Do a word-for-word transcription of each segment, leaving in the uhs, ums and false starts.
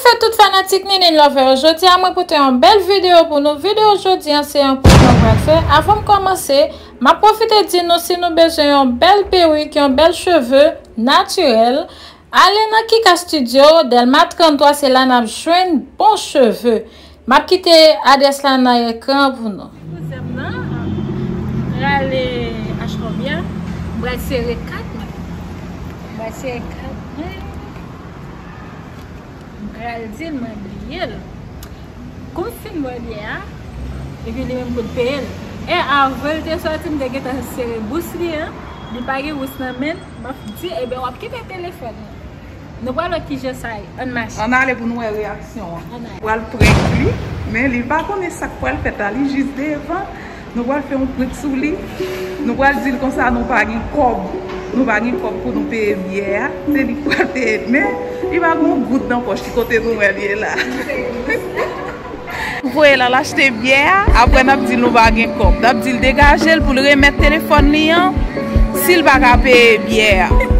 Sa tout fanatik Nini Lover yo, jodi a mwen pote yon bèl videyo pou nou. Videyo jodi a se yon prank mwen pral fè. Avan m kòmanse, m ap pwofite di nou si nou bezwen yon bèl perik, yon bèl cheve natirèl, ale nan Kika Studio, Dèlma trannntwa, se la n ap jwenn bon cheve. M ap kite adrès la nan ekran pou nou. Kouzen m nan, rale Ashcobia, m pral sere kat mwen. M pral sere kat mwen. M pral di l mwen bliye l. Kou m fin bwè byè a, epi li menm pou l peye l. E avan l te sòti, m te gentan sere bous li an. Li pa gen bous nan men l. M ap di, ebyen, w ap kite telefòn nan. Nou pral wè kijan sa ye. Ann mache. Ann ale pou nou wè reyaksyon an. Ann ale. Pral prank li, men li pa konnen sa k pral fèt la. Li jis devan. Nou pral fè yon prank sou li. Nou pral di l konsa nou pa gen kòb. Nou pa gen kòb pou nou peye byè a. Se li k pral peye l. Men li pa gen yon goud nan pòch li kote nou wè l ye la. Voye l al achte byè a. Apre n ap di l nou pa gen kòb. N ap di l degaje l pou l remèt telefòn li an. Si l pa ka peye byè a.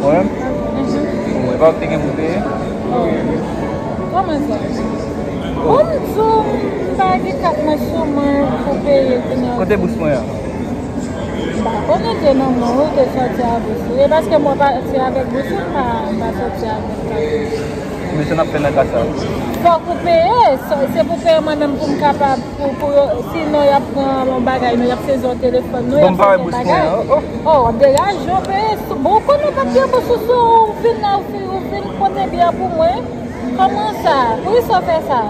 Mwen menm? Mwen pa te gen pou peye. Kòman sa? Bon, m di w, m pa gen kat mwen sou mwen pou peye kounye a. Kote bous mwen an? M pa konnen, te nan men w, te sòti ak bous ou. E paske mwen pati avèk bous ou, m pa, m pa sòti avèk kat. Men sa n ap fè nan ka sa? Fòk ou peye. Se, se pou peye mwen menm pou m kapab, pou, pou yo, sinon y ap pran yon bagay nou, y ap sezi yon telefòn nou, y ap sezi yon bagay. Bon, m pa wè bous mwen an. Oh, oh. Oh, w ap degaje w peye. Bon, konnen w pa t gen bous ou sou ou, ou vin la, ou vin, ou vin pote byè pou mwen. Kòman sa? Poukisa w fè sa?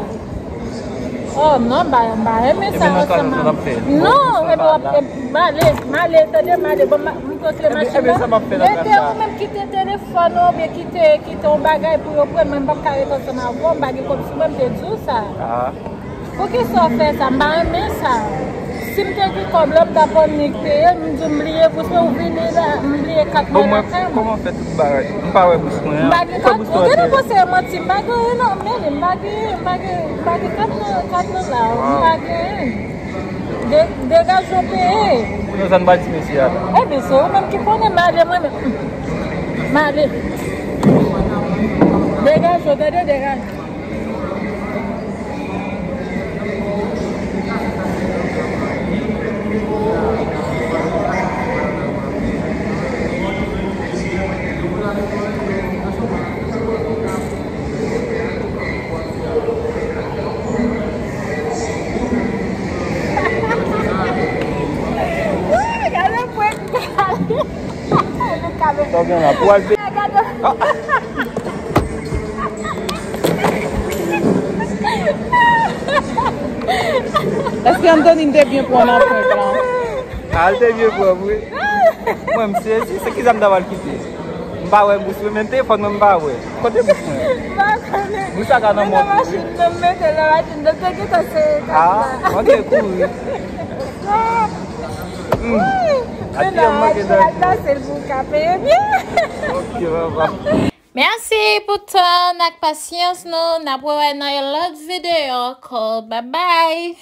Oh, non, m pa, m pa renmen sa ansanm avè w. Non, epi w ap, m ale, m ale, tande, m ale. Bon, m, m kontre machin nan. Mete ou menm kite telefòn ou, oubyen kite, kite yon bagay pou yo pran, mwen m p ap ka ret ansanm avè w, m pa gen kòb sou mwen, m te di w sa. Poukisa w fè sa? M pa renmen sa. Si m te gen kòb la, m t ap annik peye l, m di w m bliye bous mwen, ou vini la, m bliye kat mwen lakay mwen. Kòman w fè tout bagay? M pa wè bous mwen an. M pa gen kat, ou genlè panse e manti, m pa gen anyen non, men m pa gen, m pa gen, m pa gen kat nan, kat nan la, m pa gen. De-, degaje w peye. Non, sa n pa di mesye a la. Ebyen, se ou menm ki konnen, m ale mwen menm. M ale. Degaje w, tande, degaje. Gade prank. Sa w gen la? Pou al pe- Èske Anthony te byen pran nan prank lan? A, l te byen pran, wi. Mwen, m sezi, se ki sa m ta pral kite? M pa wè bous mwen, menm telefòn mwen, m pa wè. Kote bous mwen? M pa konnen. Bous la ka nan mòd. Nan machin nan, m mete nan machin nan, te gentan sere kat la. A, ok, kouri. Hmm. Wi. Atè a manke dòmi. Achte l pou w ka peye byen. Ok, papa. Mèsi pou tan n ak pasyans nou. N ap wè w nan yon lòt videyo ankò. Babay.